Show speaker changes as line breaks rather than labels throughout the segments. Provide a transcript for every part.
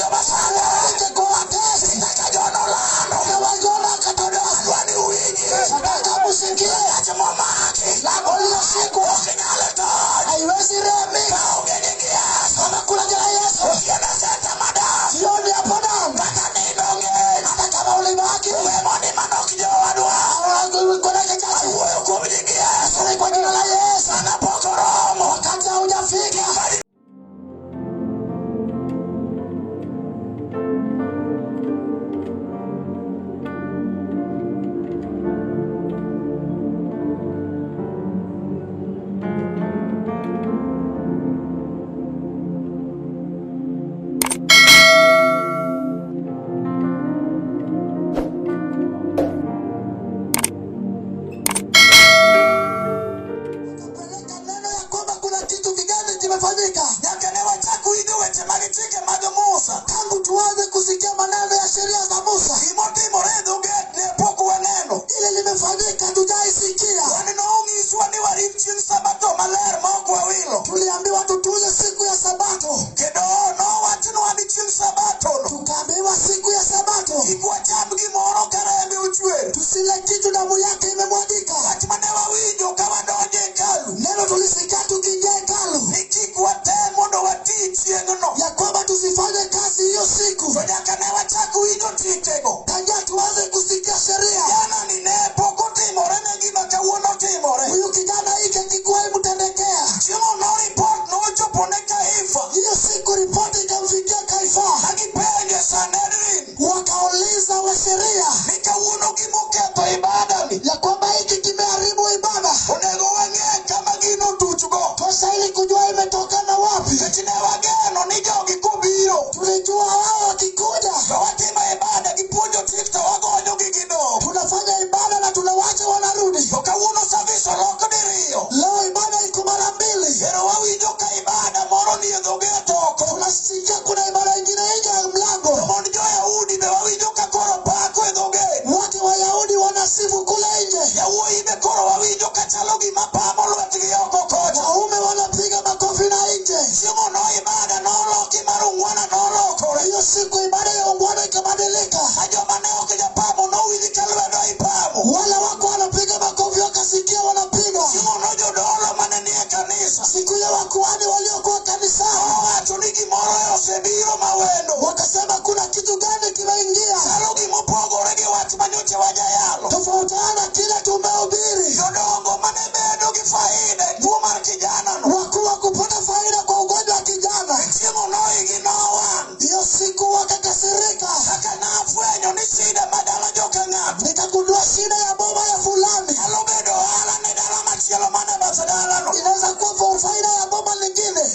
joma sandore.
Nje kwa watesi.
Kaka jonolando.
Na waliona akatolewa.
Adwa ni uwinji.
Nataka msikie.
Wach momaki.
Lango lililoshikwa
Ok nyal tony.
haiwezi remi.
Kaonge nying Yesu.
Kama kuna jina Yesu.
Otieno senta madak.
Jioni hapo damu.
Kata nindo ng'eny.
Hata kama ulibaki.
We mondi manok jowadwa.
Kuna kichache.
Awuoyo kuom nying Yesu.
Ni kwa jina la Yesu.
Sana pok oromo.
Wakati haujafika. Peleka neno ya kwamba kuna kitu kigani kimefanyika.
Nyaka ne wachak winjo weche mag chike mag Musa.
Tangu tuanze kusikia maneno ya sheria za Musa,
Gimotimore e dho gate ne pok waneno.
ile limefanyika tujaisikia.
Wan nong'iswa ni warit chieng' Sabato maler ma ok wawilo.
Tuliambiwa tutunze siku ya Sabato,
Kendo nowachnwa ni chieng' Sabato no.
tukaambiwa siku ya Sabato
Kik wacham gimoro ka rembe ochwer.
tusile kitu damu yake imemwagika.
Wach mane wawinjo ka wadonjo e hekalu.
Neno tulisikia tukiingia hekalu
Ni kik watem mondo wati chieng'no.
ya kwamba tusifanye kazi hiyo siku.
To nyaka ne wachak winjo chikego.
Tangia tuanze kusikia sheria,
Kijana ni ne pok otimore ne gima kawuono timore.
huyu kijana hiki akikuwahi mtendekea.
Chieng'o no ripot nochopo ne Kaifa.
Hiyo siku ripoti ikamfikia Kaifa,
Ka gipenjo e Sanhedrin
wakauliza wa sheria
ni kawuono gimoketho ibadani.
ya kwamba hiki kimeharibu ibada,
Onego wang'e kama gino otuchgo.
twastahili kujua imetokana wapi.
Nikech ne wageno ni jogi kobiro
Tulijua wao wakikuja,
to watimo ibada gipuonjo chik to wagonyogi gidok.
tunafanya ibada na tunawacha wanarudi.
To kawuono service olok diriyo.
Leo ibada iko mara mbili,
Ero wawinjo ka ibada moro nie dho gate oko.
tunasikia kuna ibada ingine nje ya mlango.
Mond jo-Yahudi be wawinjo ka koro pako e dho gate.
Wote Wayahudi wanasifu kule nje,
Yawuoyi be koro wawinjo ka chalo gima pamo lwetgi oko kocha.
waume wanapiga makofi na nje.
Chieng'o no ibada noloki mar ungwana nolokore.
Hiyo siku ibada ya ungwana ikabadilika,
Ka joma ne ok japamo nowinj ka lwedo ipamo.
wale wako wanapiga makofi wakasikia wanapiga.
Chieng'o no jodolo mane nie kanisa
Siku hiyo wakuhani waliokuwa kanisani
nowacho ni gimoro e osebiro mawendo.
wakasema kuna kitu gani kimeingia
Chalo gimopogore gi wach manyocha wajayalo.
tofautiana kile tumehubiri.
Jodongo mane bedo gi faida e tuo mar kijanano.
Wakuu wa kupata faida kwa ugonjwa wa kijana,
Chieng'o no igi nowang'.
hiyo siku wakakasirika.
Kaka nafwenyo ni shida ma dala joka ng'ato.
Nikagundua shida ya boma ya fulani
Nyalo bedo ohala ne dala machielo mane bath dalano.
inaweza kuwa faida ya boma lingine.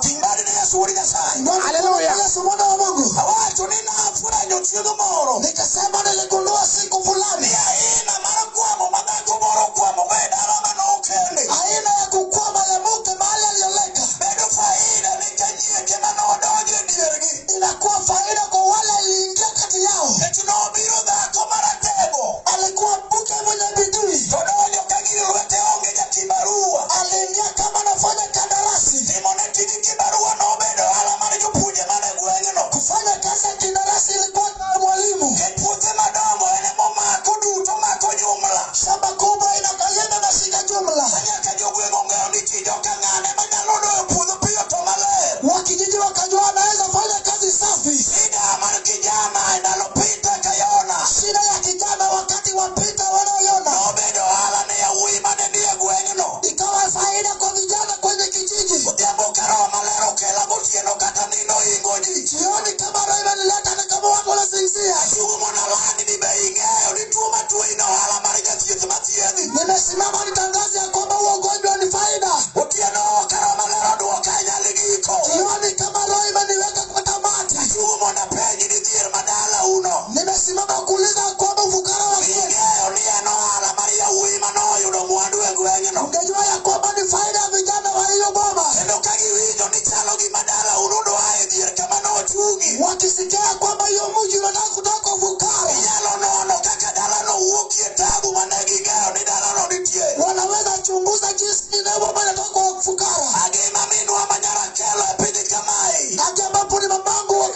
Ting' badi ne Yesu wuod Nyasaye.
Haleluya! Yesu mwana wa Mungu.
Awacho ni nafwenyo chieng' moro.
Nikasema niligundua siku fulani
Ni aina mar kwamo ma dhako moro okwamogo e dala manokende.
aina ya kukwama ya mke mahali aliyoleka
Bedo faida nikech nyieke manodonjo e diergi.
inakuwa faida kwa wale aliingia kati yao.
Nikech nobiro dhako maratego.
Alikuwa mke mwenye bidii,
To donjo ka gir lwete onge jakibarua.
aliingia kama anafanya kandarasi.
Timo ne tij kibarua nobedo ohala mar jopuonje mane gweng'no.
Kufanya kazi ya kindarasi ilikuwa na mwalimu.
Nikech puothe madongo en emomako duto mako jumla.
Shamba kubwa inakalienda na shika jumla.
Ka nyaka jogweng' ong'eyo ni tij joka ng'ane manyalo doyo puodho piyo to maler.
Wakijiji wakajua anaweza fanya kazi safi.
Shida mar kijana e ndalo Peter Kayona
Shida ya kijana wakati wa Pita wanaoiona
nobedo ohala ne yawuoyi mane nie gweng'no.
ikawa faida kwa vijana kwenye kijiji.
Odhiambo ka roho maler okela gotieno kata nindo ingo ji.
Jioni kama roho imenileta ni kama watu wanasinzia.
Achung' mondo alandi ni be ing'eyo ni tuo matuoyi no ohala mar jathieth mathiedhi.
Nimesimama nitangaze ya kwamba huo ugonjwa ni faida.
Otieno ka roho maler oduoka e nyali giko.
Jioni kama roho imeniweka kwa tamati.
Achung' mondo apenji ni dhier ma dalau no.
Nimesimama kuuliza kwamba ufukara wa
Be
kweli.
ing'eyo ni en ohala mar yawuoyi manoyudo mwandu e gweng'no.
Ungejua ya kwamba ni faida ya vijana wa hiyo boma.
Kendo ka giwinjo ni chalo gima dalau dwa e dhier kama nochung'i.
Wakisikia ya kwamba hiyo mji unataka kutoka ufukara,
Inyalo nono kaka dalano wuokie tabu mane ging'eyo ni dalano nitie.
wanaweza chunguza jinsi ile boma inatoka kwa ufukara.
Agima minwa ma Nyarakelo e piny kamae.
Hadi ambapo ni mamangu wa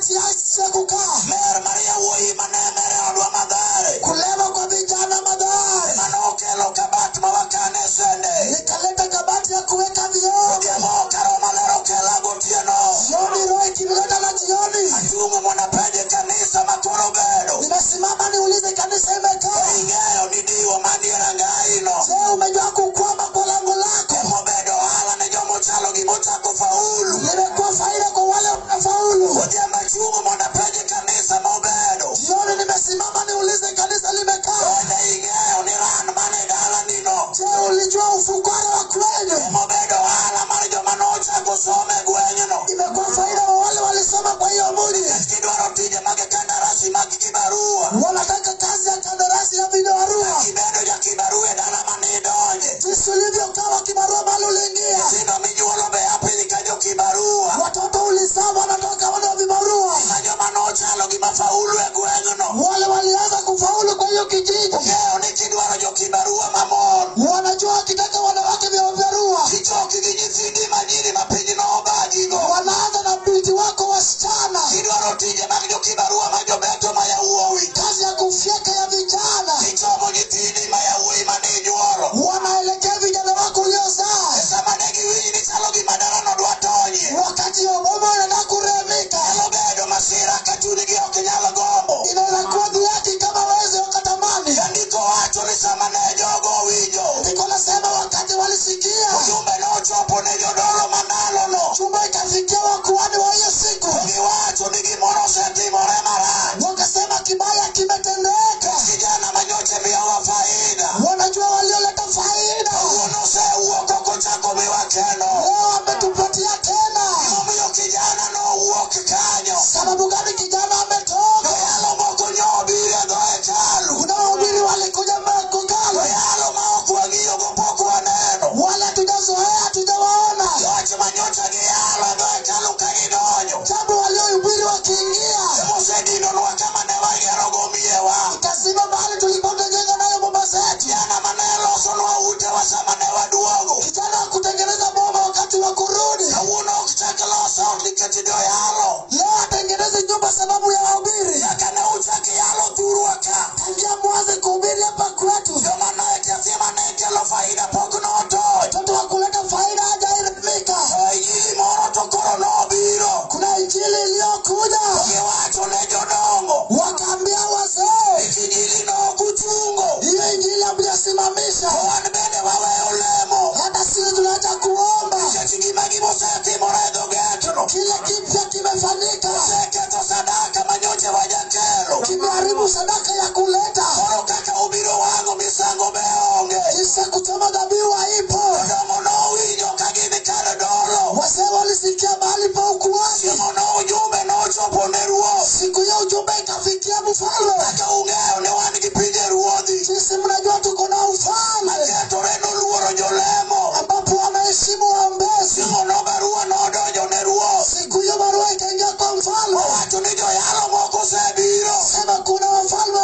Kabati ya kukaa.
Mer mar yawuoyi mane mer e odwa Mathare.
Kulewa kwa vijana Mathare.
Ema nokelo kabat ma wakane sende.
Ikaleta kabati ya kuweka vyombo.
Odhiambo ka roho maler okela gotieno.
Jioni roho ikileta na jioni.
Achungo mondo apenj kanisa ma koro bedo.
Nimesimama niulize kanisa imekaa.
Ing'eyo ni diwo manie rangaino.
Je, umejua kukwama kwa lango lako?
Emobedo ohala ne jomochalo gimochako faulu.
Limekuwa faida kwa wale wanafaulu.
Odhiambo achungo mondo apenj kanisa mobedo.
Jioni nimesimama niulize kanisa limekaa.
Bende ing'eyo ni ran mane dalanino.
Je, ulijua ufukara wa kwenyu?
Emobedo ohala mar joma nochako somo e gweng'no.
Imekuwa faida wa wale walisoma kwa hiyo mji.
Gidwaro tije mag kandarasi mag kibarua.
Wanataka kazi ya kandarasi ya vibarua.
Kibedo jakibarua e dala manidonje.
Jinsi ulivyokaa kibarua mahali uliingia.
Nyithindo minyuolo be a piny ka jokibarua.
Watoto ulizaa wanatoka wale wa vibarua.
Ka joma nochalo gima faulu e gweng'no.
Wale walianza kufaulu kwa hiyo kijiji.
Ong'eyo ni kidwaro jokibarua mamon.
Wanajua wakitaka wanawake vya vibarua.
Kichoki gi nyithindi manyiri ma piny nobagigo.
Wanaanza na binti wako wasichana.
Gidwaro tije mag jokibarua ma jobeto ma yawuowi.
Kazi ya kufyeka ya vijana.
Gichomo nyithindi ma yawuoyi maninyuolo.
Wanaelekea vijana wako uliozaa.
E sama ne giwinj ni chalo gima dalano dwa tonyie.
Wakati ya boma inataka kuremika.
Nyalo bedo masira ka chunygi ok nyal gombo.
Inaweza kuwa dhihaki kama waweze wakatamani.
Jandiko wacho ni sama ne jogo owinjo.
Ndiko nasema wakati walisikia.
Ujumbe nochopo ne jodolo mandalono.
Chumba ikafikia wakuhani wa hiyo siku.
To giwacho ni gimoro osetimore marach.
Wakasema kibaya kimetendeka.
Kijana manyoche miyowa faida.
Wanajua walioleta faida.
Kawuono osewuok ok ochako miwa kendo.
Leo ametupatia tena.
Gimomiyo kijana nowuok kanyo.
Sababu gani kijana ametoka?
Joyalo moko nyobiro e dho hekalu.
Kuna wahubiri walikuja Makongalo.
Joyalo ma ok wang'iyogo pok waneno.
Wala hatujazoea, hatujawaona.
Wach manyocha giyalo e dho hekalu ka gidonjo.
Jambo waliohubiri wakiingia.
Emosedinonwa kama ne wagerogo miewa.
Ikazima mahali tulikuwa tunajenga nayo boma zetu.
Kijana mane losonwa utewa sama ne waduogo.
Kijana wa kutengeneza boma wakati wa kurudi.
Kawuono ok chak los ot nikech joyalo.
Leo atengeneze nyumba sababu ya wahubiri.
Nyaka ne uchak yalo thurwa ka.
Tangia mwanze kuhubiri hapa kwetu.
Joma ne mane kelo faida pok notony.
Watoto wa kuleta faida hajaelimika.
To injili moro to koro nobiro.
Kuna injili iliyokuja.
Giwacho ne jodongo.
Wakaambia wazee,
Injili no ok uchungo.
hiyo injili hamjasimamisha.
To wan bende waweyo lemo.
Hata sisi tunaacha kuomba.
Nikech gima gimosetimore e dho getno.
Kile kipya kimefanyika,
Oseketho sadaka manyoche wajakelo.
kimeharibu sadaka ya kuleta.
Koro kaka ubiro wang'o misango be onge.
Jinsi ya kuchoma dhabihu haipo.
Jodongo nowinjo ka gidhi kar dolo.
Wazee walisikia mahali pa ukuhani.
Chieng'ono ujumbe nochopo ne ruoth.
Siku hiyo ujumbe ikafikia mfalme.
Kaka ung'eyo ni wan gi pinje ruodhi.
Jinsi mnajua tuko na ufalme
Maketore noluoro jolemo.
ambapo wanaheshimu waombezi.
Chieng'ono barua nodonjo ne ruoth.
Siku hiyo barua ikaingia kwa mfalme,
Owacho ni joyalo moko osebiro.
sema kuna wafalme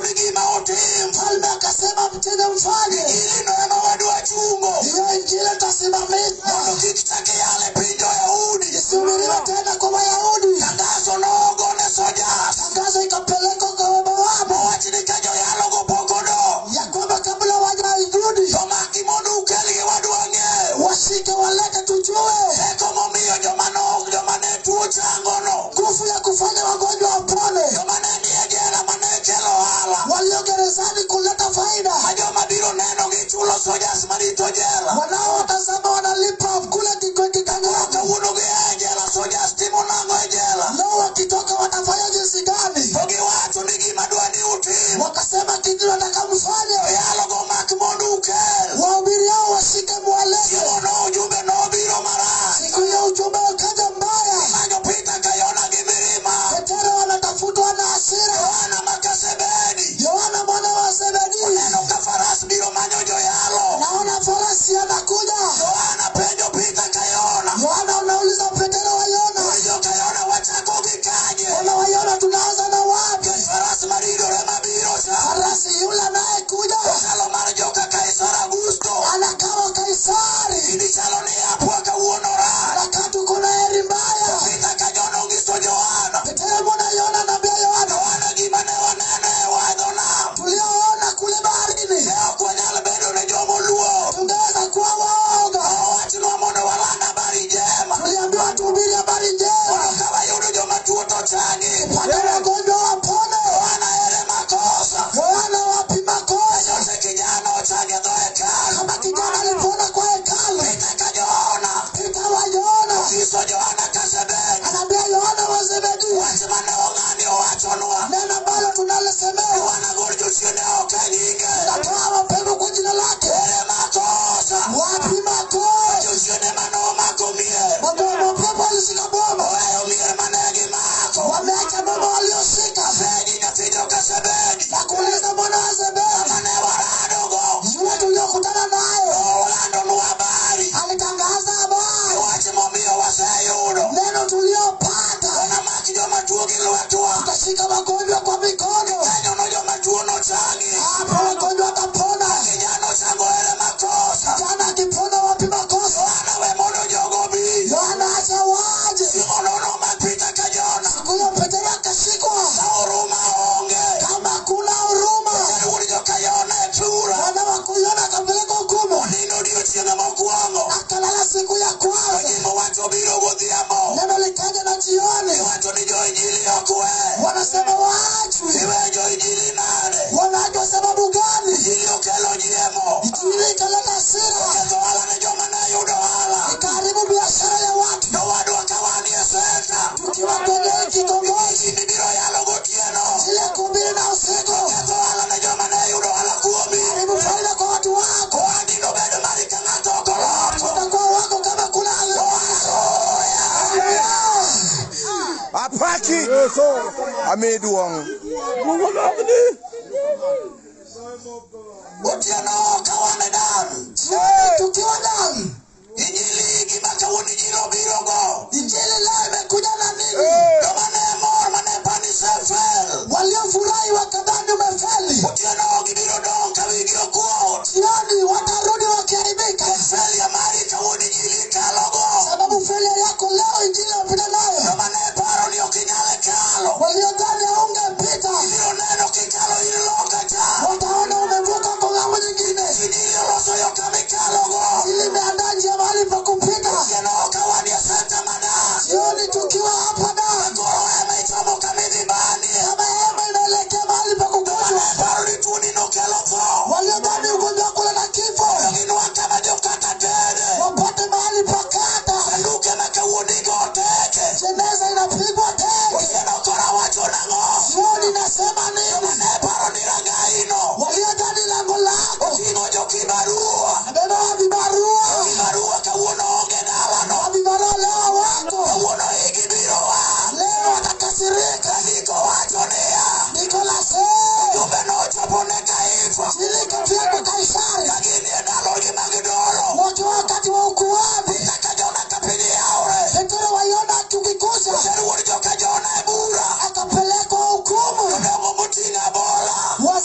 ni gima otim.
Mfalme akasema mtende mfanye
Injili no ema wadwa chungo.
Hiyo injili tasimamisha,
Mondo kik chak yale piny jo-Yahudi.
isihubiriwe tena kwa Wayahudi.
Tangazo nogo ne sojas.
Tangazo ikapelekwa kwa mabawabu
Mowach ni ka joyalogo pok odok.
ya kwamba kabla wajairudi
To maki mondo ukelgi wadwa ng'eyo.
washike, walete, tujue
Teko momiyo joma nok joma ne tuo changono.
nguvu ya kufanya wagonjwa wapone,
Joma ne nie jela mane kelo ohala.
walio gerezani kuleta faida,
Ma joma biro neno gi chulo sojas marito jela.
wanaowatazama wanalipa kule
Koro
kikangani.
kawuono gi e jela sojas timo nang'o e jela?
Leo wakitoka watafanya jinsi gani?
To giwacho ni gima dwa ni utim.
Wakasema kitu nataka mfanye,
Joyalogo mak mondo ukel.
wahubiri hao washike, mwalete.
Chieng'ono ujumbe nobiro marach.
Siku hiyo ujumbe ukaja mbaya.
Imanyo Peter ka Yona gi mirima.
Petero anatafutwa na hasira.
Yohana maka Zebedi.
Yohana mwana wa Zebedi,
Oneno ka faras biro manyo joyalo.
naona farasi anakuja.
Yohana penjo Peter ka Yona.
Yohana unauliza Petero wa Yona,
Penjo ka Yona wachako gi kanye?
ona wa Yona, tunaanza na wapi?
Nikech faras maridore mabiro cha.
Farasi yule anayekuja
Ochalo mar joka Kaisar Augusto.
anakaa Kaisari,
In ichalo ni apwa kawuono rach.
anakaa tuko na heri mbaya.
Peter ka Jona onyiso Yohana.
Petero mwana Yona anaambia Yohana,
Yohana gima ne waneno e wadho nam.
tulioona kule baharini
Ne ok wanyal bedo ne jomoluor.
tungeweza kuwa waoga.
Owachnwa mondo waland habari njema.
Tuliambiwa tuhubiri habari njema,
Mondo ka wayudo joma tuo to changi.
pata wagonjwa wapone.
Yohana ere makosa.
Yohana wapi makosa?
Nyote kijana ochange dho hekalu.
Kama kijana alipona kwa hekalu,
Peter ka Johana.
Petero wa Yohana
Onyiso Johana ka Zebedi.
anaambia Yohana wa Zebedi,
Wach mane ong'ani owachonwa.
neno ambalo tunalosemewa
Yohana gol jochiende oko e nyinge.
natoa mapepo kwa jina lake.
Ere makosa.
Wapi makosa?
Jochiende mane omako mier.
Mapepo walishika boma,
Oweyo mier mane gimako.
wameacha boma walioshika
Apenji nyathi joka Zebedi.
na kuuliza mwana wa Zebedi,
Mane waradogo.
yule tuliokutana naye
Olandonwa habari.
alitangaza habari,
Wach momiyo waseyudo.
neno tuliopata,
Wanamak joma tuo gi lwetwa.
tutashika wagonjwa kwa mikono,
Kanyono joma tuo nochangi.
hapo wagonjwa watapona.
Kijana ochango ere makosa.
Jana akipona wapi makosa?
Yohana we mondo jogo bi.
Yohana acha waje.
Chieng'ono nomak Peter ka Jona.
Siku hiyo Petero akashikwa.
Ka huruma onge.
Kama kuna huruma,
Petero wuod joka Yona e tura.
mwana wa Yona akapelekwa hukumu,
Onindo odiochieng'e mokwongo.
akalala siku ya kwanza.
Ojimbo wach obiro godhiambo.
Neno likaja na jioni,
Iwacho ni jo-Injili ok we.
wanasema waachwi.
Iwe jo-Injili nade?
Wanaachwa sababu gani?
Injili okelo jiemo.
Injili ikaleta hasira,
Oketho ohala ne joma ne yudo ohala.
ikaharibu biashara ya watu.
Nowadwa ka wanie senta.
Tukiwa kwenye kitongoji
Injili biro yalo gotieno.
zile kuhubiri na usiku,
Oketho ohala ne joma ne yudo ohala kuomi.
haribu faida kwa watu wako,
Ohandi nobedo mari ka ng'ato ok oloko.
utakuwa wako kama kuna
Haleluya.
Apaki amiduong.
Otieno ka wan e dam.
Jioni tukiwa ndani,
Injili gima kawuono injili obirogo.
injili leo imekuja na nini?
Joma ne mor mane pani sefel.
Waliofurahi wakadhani umefeli.
Otieno gibiro dong' ka wigi okuot.
Jioni watarudi wakiaibika,
Failure mari kawuono injili kalogo.
sababu failure yako leo injili wapita nayo.
Joma ne paro ni ok inyal kalo.
Waliodhani haungepita
Ibiro neno kikalo in loka cha.
wataona umevuka kwa ng'ambo nyingine.
Injili oloso yo kama ikalogo.
Injili imeandaa njia mahali pa kupita.
Otieno ka wanie senta mana.
Jioni tukiwa hapa da,
Koro hema ichomo kama idhi banie.
kama hema inaelekea mahali pa
Joma
kugonjwa,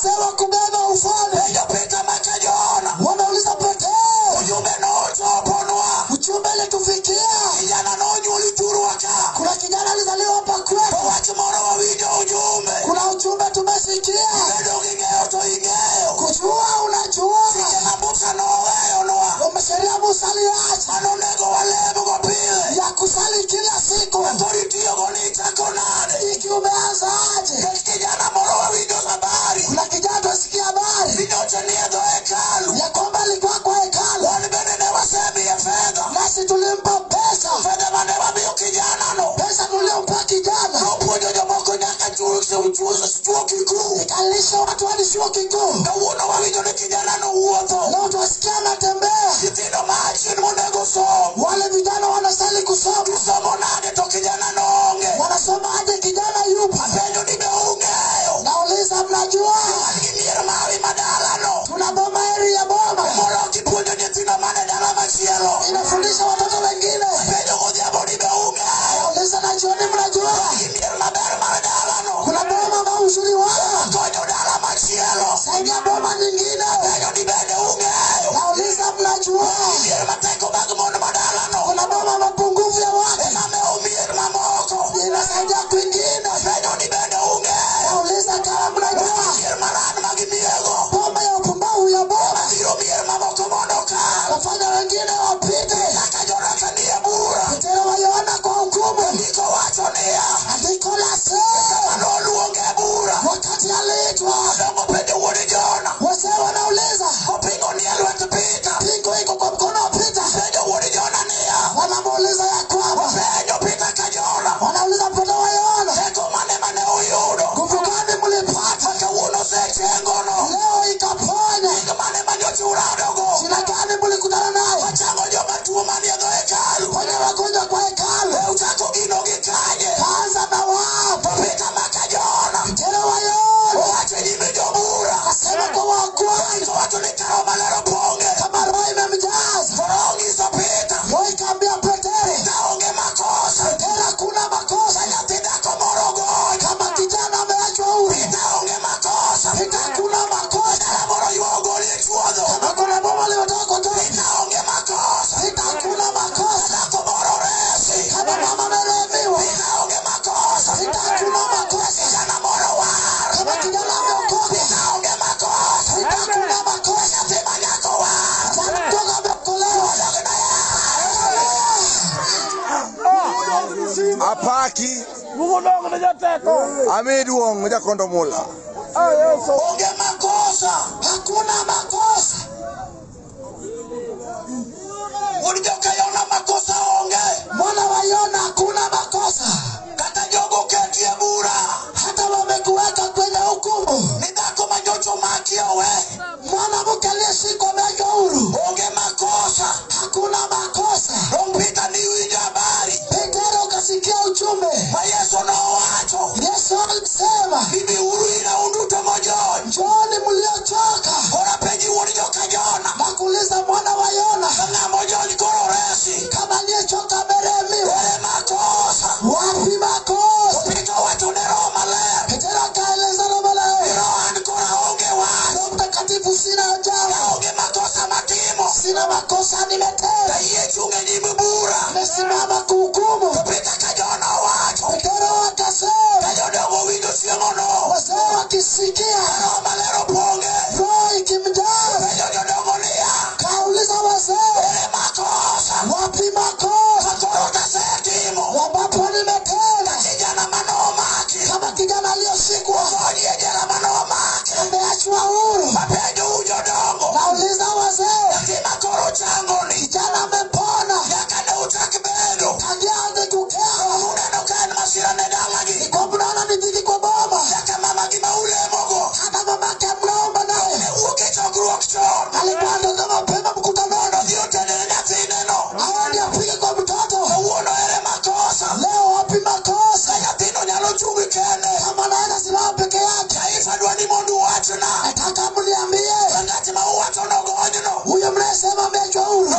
Wazee wa kubeba ufalme
Penjo Peter maka Jona.
wanauliza Petero,
Ujumbe nochoponwa.
ujumbe ilitufikia.
Kijana nonyuol thurwa ka.
Kuna kijana alizaliwa hapa
To
kwetu,
wach moro wawinjo ujumbe.
kuna ujumbe tumesikia.
Bedo gi ng'eyo to ing'eyo.
Kujua unajua,
Chike ma Musa noweyonwa.
sheria Musa aliacha
Manonego walemgo pile.
ya kusali kila siku,
Koro itiyogo ni ichako nade?
iki umeanza aje?
Nikech kijana moro wawinjo habari.
Kuna kijana tunasikia habari
Ni nyocha nie dho hekalu.
ya kwamba alikuwa kwa hekalu,
Wan bende ne wasemiye fedha.
nasi tulimpa pesa,
Fedha mane wamiyo kijanano.
pesa tuliompa kijana
Nopuonjo jomoko nyaka chuo kikuu.
ikalisha watu hadi chuo kikuu.
Kawuono wawinjo ni kijanano wuotho.
Leo twasikia anatembea,
Nyithindo ma achien monego som.
wale vijana wanastahili kusoma,
Gisomo nade to kijanano onge.
wanasoma aje? Kijana yupo.
Apenjo ni be ung'eyo.
Nauliza, mnajua
Wan gi mier mawi madalano.
tuna boma heri ya boma
Moro ok ipuonjo nyithindo mane dala machielo.
inafundisha watoto wengine.
Apenjo godhiambo ni be ung'eyo.
Nauliza na jioni, mnajua
Gi mier maber mar dalano.
kuna boma ma uzuri wao
Konyo dala machielo.
saidia boma nyingine.
Apenjo ni bende ung'eyo.
Nauliza, mnajua
Mier mateko mag mon madalano.
kuna boma mapungufu ya watu
Ema mewo mier mamoko.
inasaidia kwingine.
Apenjo ni bende ung'eyo.
Nauliza kama mnajua
Mier maran magimiego.
boma ya upumbavu ya boma
Biro mier mamoko mondo okal.
wafanya wengine wapite.
Kaka Jona ka nie bura.
Petero wa Yohana kwa hukumu.
Ndiko wacho niya.
Andiko lasema
Noluonge e bura.
wakati aliitwa,
Dongo penjo wuod Jona.
wazee wanauliza
Opingo nie lwet Peter.
pingo iko kwa mkono wa Pita.
Penjo wuod Jona niya.
Wanamuuliza ya kwamba,
Penjo Peter ka Jona.
wanauliza Petero wa Yohana,
Teko mane mane uyudo.
nguvu gani mlipata
Ma kawuono osechengono.
leo ikaponya?
Nying mane manyocha uradogo.
Jina gani mlikutana naye
Wachango joma tuo manie dho hekalu.
kwenye wagonjwa kwa hekalu?
E uchako gino gi kanye.
Kaanza na wapo
To Peter maka Jona.
Petero wa Yohana
Owacho e nyime jobura.
akasema kwa wagonjwa,
To wacho ni ka Roho Maler opong'e.
kama roho imemjaza
To Roho onyiso Peter.
roho ikaambia Petero,
Peter onge makosa.
Petero, hakuna makosa
Nyathi dhako moro ogony.
kama kijana ameachwa huru.
Peter onge makosa.
Peter, hakuna makosa
Dala moro ywa ogoli e chuodho.
kama kuna boma limetoka kwa toka.
Peter onge makosa.
Peter, hakuna makosa
Dhako moro oresi.
kama mama amerehemiwa.
Peter onge makosa.
Peter, hakuna makosa
Kijana moro war.
kama kijana ameokoka.
Peter onge makosa.
Peter, hakuna makosa
Nyathi ma nyako war.
kijana mdogo ameokolewa.
Apaki ami duong' jakondo mula.
Onge makosa.
Hakuna makosa.
Wuod joka Yona makosa onge.
Mwana wa Yona hakuna makosa,
Kata jogo ketie bura.
hata wamekuweka kwenye hukumu.
Ni dhako ma nyocha omaki owe.
Mwanamke aliyeshikwa ameachwa huru,
Onge makosa.
hakuna makosa.
Dong Peter ni winjo habari.
Petero ukasikia ujumbe,
Ma Yesu nowacho.
Yesu alisema
Ni biuru ira un duto mojony.
njooni mliochoka.
Koro apenji wuod joka Jona.
Nakuuliza mwana wa Yona,
Ka ng'ama ojony koro oresi.
kama aliyechoka amerehemiwa,
Ere makosa.
wapi makosa?
Peter owacho ne Roho Maler.
Petero akaeleza Roho Maler,
Roho an koro aonge wach.
Roho Mtakatifu, sina ajabu,
Aonge makosa matimo.
sina makosa nimetenda,
Tayie chung' e nyim bura.
nimesimama kuhukumu.
Peter ka Jona owacho.
Petero akasema,
Ka jodongo owinjo chieng'ono.
wazee wakisikia
Roho Maler opong'e.
roho ikimjaa,
Penjo jodongo niya.
kauliza wazee,
Ere makosa.
wapi makosa
Koro tasetimo.
ambapo nimetenda?
Kijana manomaki.
Kama kijana aliyoshikwa
Ogony e jela manomaki.
ameachwa huru,
Apenjo u jodongo.
nauliza wazee,
Nyathi ma koro changoni.
kijana amepona
Nyaka ne uchak bedo.
tangia aanze kukaa,
Uneno ka en masira ne dalagi.
kwa mnaona ni dhiki kwa boma,
Nyaka mamagi ma ulemogo.
hata mamake mnaomba naye
Ne wuok e chokruok chon.
alikuwa anatoka mapema mkutanoni,
Odhi otene ne nyathineno.
aende apige kwa mtoto.
Kawuono ere makosa.
Leo wapi makosa?
Ka nyathino nyalo chung' kende.
Kama anaweza simama peke yake,
Taifa dwa ni mondo uwachna.
nataka mniambie
Ka ng'at ma uwacho nogonyno.
huyo mnayesema ameachwa huru.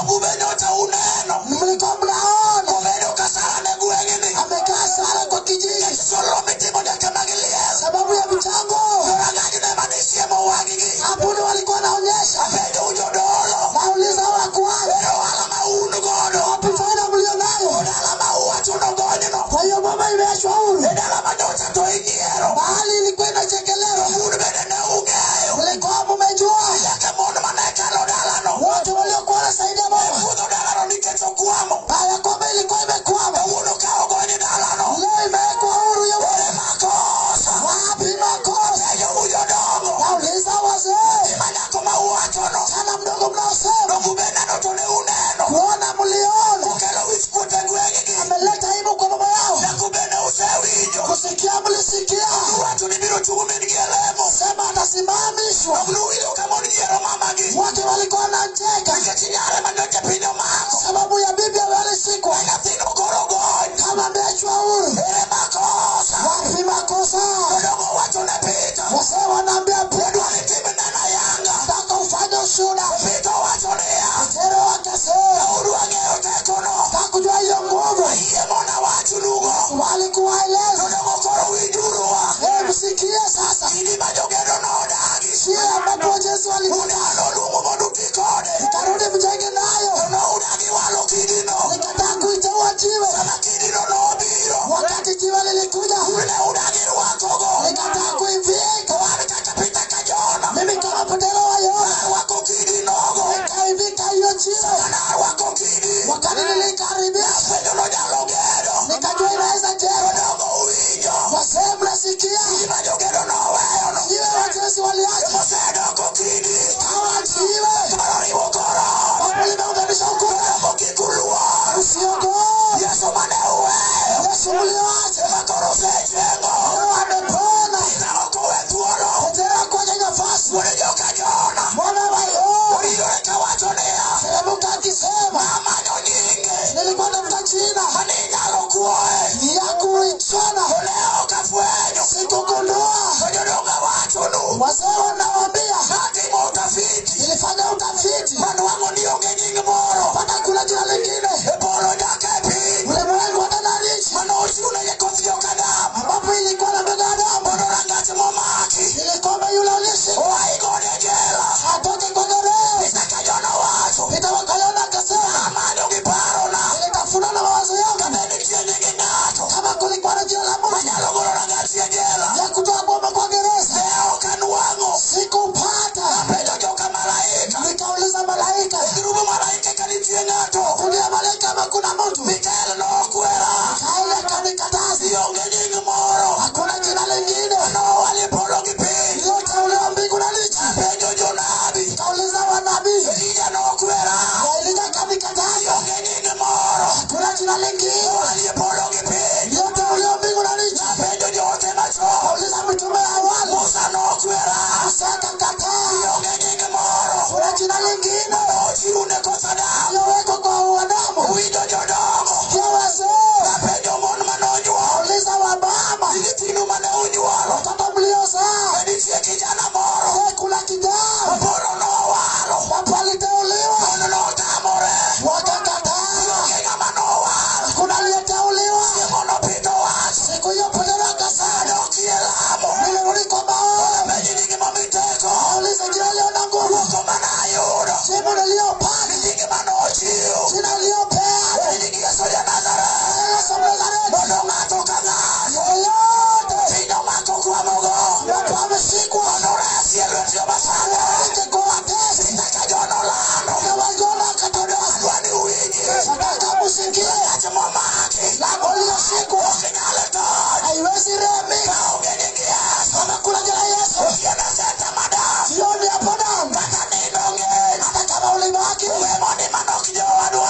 Nilihamishwa.
Ok nuwinjo ka mon nyiero mamagi.
Watu walikuwa wanacheka
Nikech nyare manyocha piny omako.
sababu ya bibi alishikwa.
Nyathino koro gony.
Kama ameachwa huru.
Ere makosa?
Wapi makosa?
Jodongo wacho ne Peter.
Wazee wanaambia Petro,
Wadwa ni tim neno ayanga.
nataka ufanye ushuhuda.
Peter wacho niya.
Petero akasema,
Daudi ang'eyo tekono.
hakujua hiyo nguvu.
Ayie mondo awachnugo.
Walikuwaeleza,
Jodongo koro winjurua.
eh, msikie sasa.
Kidi ma jogedo nodagi.
Sie ambapo wajenzi walikataa,
Unalo luongo mondo uti kode.
mtarudi mjenge nayo.
To noudagi walo kidino.
Nikataa kuiteua jiwe.
Sama kidino nobiro.
Wakati jiwe lilikuja,
Ne udagi rwakogo.
nikataa kuivika.
To an kaka Peter ka Jona.
Mimi kama Petero wa Yohana
Arwako kidi nogo.
nikaivika hiyo jiwe.
Narwako kidi.
Wakati nilikaribia,
Afwenyo nonyalo gedo.
nikajua inaweza jenga.
Jodongo uwinjo.
Wazee mnasikia,
Gima jogedo noweyo no.
jiwe wajenzi waliacha
Osedoko kidi.
kama jiwe
Koro riwo koro.
ambapo limeunganisha ukuta.
Jodongo kik uluor.
Usiogope,
Yesu mane uweyo.
Yesu mlioacha
Ema koro osechengo.
leo amepona.
Peter ok owe thuolo.
Petero kwenye nafasi,
Wuod joka Jona.
mwana wa Yohana
Oridore kawacho niya.
teremka akisema,
Amanyo nyinge.
nilikuwa tafuta jina
Mane inyalo kuoe.
ya kuichana,
To ne ok afwenyo.
sikugundua.
To jodongo awachonu.
Wazee wanawaambia,
Natimo utafiti.
nilifanya utafiti
Manwang'o ni onge nying moro.
mpaka kuna jina lingine
E polo nyaka e piny.
ulimwengu hata na nchi
Manochiwne koth joka Adam.
ambapo ilikuwa na mbegu ya Adamu,
Mondo rangach momaki.
ili kwamba yule aliyeshika
Oa igone e jela.
atoke kwa gereza.
Peter ka Jona wacho.
Petero wakaliona akasema,
Amanyo gi parona.
nilitafuna na mawazo yangu
Kabe nitie nying ng'ato.
kama kulikuwa na jina la Mungu
Manyalo golo rangach e jela.
ya kutoa bomba kwa gereza,
Ne ok anwang'o.
sikupata.
Apenjo joka malaika.
Nikauliza malaika,
Girumo malaika ka nitie ng'ato.
kulia malaika ama kuna mtu?
Mikael nokwera.
Mikaeli akanikataza,
Ionge nying moro.
hakuna jina lingine
Manowal e polo gi piny.
iliyoteuliwa mbingu na nchi.
Apenjo jonabi.
Nikauliza wanabii,
Elija nokwera.
na Elija akanikataza,
Ionge nying moro.
hakuna jina lingine
Manowal e polo gi piny.
iliyoteuliwa mbingu na nchi.
Apenjo joote machon.
Kauliza mitume ya awali,
Musa nokwera.
Musa akakataa,
Ionge nying moro.
kuna jina lingine
Manochiwne koth Adam.
iliyowekwa kwa wanadamu.
Winjo jodongo.
Ya wazee,
Apenjo mon manonyuol.
kauliza wamama,
Nyithindu mane unyuolo.
watoto mliozaa,
Ne nitie kijana moro.
je, kuna kijana
Polo nowalo.
ambapo aliteuliwa
Mon notamore.
wakakataa?
Onge ng'ama nowal.
Kuna aliyeteuliwa.
Chieng'ono Peter owacho.
Siku hiyo Petero akasema,
Adokie lamo.
nilirudi kwa maombi,
Apenji nying momiteko.
kauliza jina iliyo na nguvu,
Dwoko mana ayudo.
jibu niliyopata,
Nying manochiw.
jina iliyopeana
Nying Yesu ja Nazareth.
Yesu Mnazareti.
Mondo ng'ato ka ng'ato.
Yeyote
Piny omako kwamogo.
ambapo ameshikwa
Mondo oresi e lwet joma sande.
nje kwa watesi
Peter ka Jona olando.
na waliona akatolewa.
Adwa ni uwinji.
Nataka musikie
Rangach momaki.
lango lililoshikwa
Ok nyal tony.
haiwezi remika.
Maonge nying Yesu.
Kama kuna jina Yesu,
Otieno senta madam.
jioni hapo damu,
Kata nindo ng'eny.
hata kama ulibaki
We mondi manok jowadwa.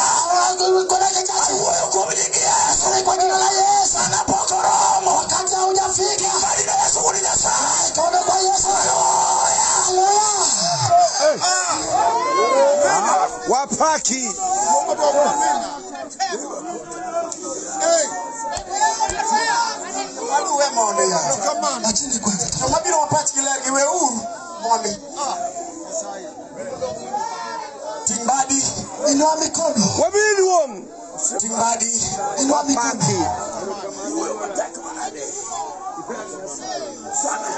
kuna kichache,
Awuoyo kuom nying Yesu.
lakini kwa jina la Yesu
Sana pok oromo.
wakati haujafika,
Badino Yesu wuod Nyasaye.
ikaone kwa Yesu.
Haleluya.
Haleluya.
Wapaki.
Waduwe mondi ya.
Achini kwanza.
Joma biro mapachgi ler gi weuru mondi. Ting' badi,
Inua mikono,
Wabiduong.
ting' badi.
inua mikono.
Wapaki.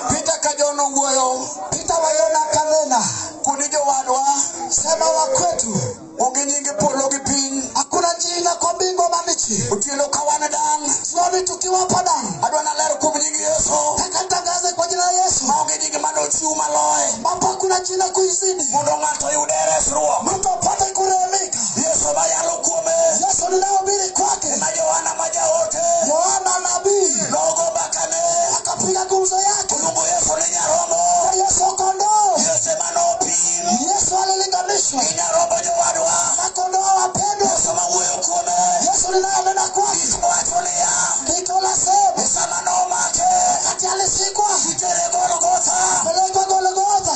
Peter ka Jona owuoyo
Peter wa Yona akanena,
kuni jowadwa
sema wa kwetu,
onge nying polo gi piny.
hakuna jina kwa mbingu ama nchi.
Otieno ka wan dan.
Jioni tukiwa hapa damu,
Adwa naler kuom nying Yesu.
nataka nitangaze kwa jina la Yesu,
Maonge nying manochiw maloye.
ambapo hakuna jina kuizidi,
Mondo ng'ato oyude resruok.
mtu apate kurehemika.
Yesu mayalo kuome.
Yesu ninayehubiri kwake,
Ma Yohana ma jaote.
Yohana nabii
Nogo mbakane.
akapiga gumzo yake
Oluongo Yesu ni nyarombo.
na Yesu kondoo.
Yesu ema nopim.
Yesu alilinganishwa
Gi nyarombo jowadwa.
na kondoo wapendwa.
Yesu mawuoyo kuome.
Yesu ninayenena kwake,
Wacho niya.
ndiko lasema
E sama nomake.
wakati alishikwa
Itere Golgotha.
pelekwa Golgotha,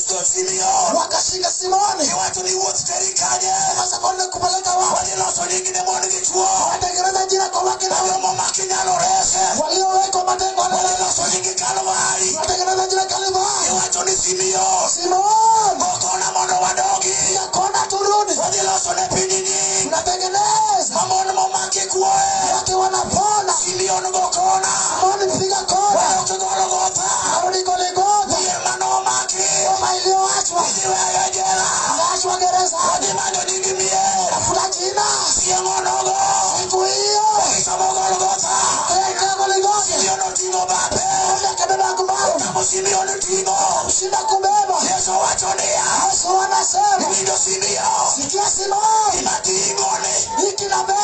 dho Simeon.
Wakashika Simoni.
Giwacho ni wuoth teri kanye?
Sasa mbona kupeleka wapi?
Wadhi loso nying ne mon gi chuo.
Watengeneza jina kwa wake na
Joma omaki nyalo rese.
waliowekwa matengo
Wadhi loso nying Kalvari.
watengeneza jina Kalvari.
Giwacho ni Simeon.
Simon,
Go kona mondo wadogi.
ya kona turudi,
Wadhi loso ne piny nying.
tunatengeneza
Ma mon momaki kuoe.
wake wanapona.
Simeon go kona.
Simoni, piga kona,
Wadok Golgotha.
arudi Golgotha,
Wiye manomaki.
ngoma iliyoachwa
Idhi weyo e jela.
inaachwa gereza,
Wadhi manyo nying mier.
tafuta jina
Chieng' onogo.
siku hiyo
Kichomo Golgotha.
katika Golgotha.
Simeon oting'o bape.
Simoni akabeba ngao,
Tamo Simeon oting'o.
kushinda kubeba.
Yesu wacho niya.
Yesu anasema,
Iwinjo Simeon.
sikia Simoni,
Gima ating'oni.
hiki nabeba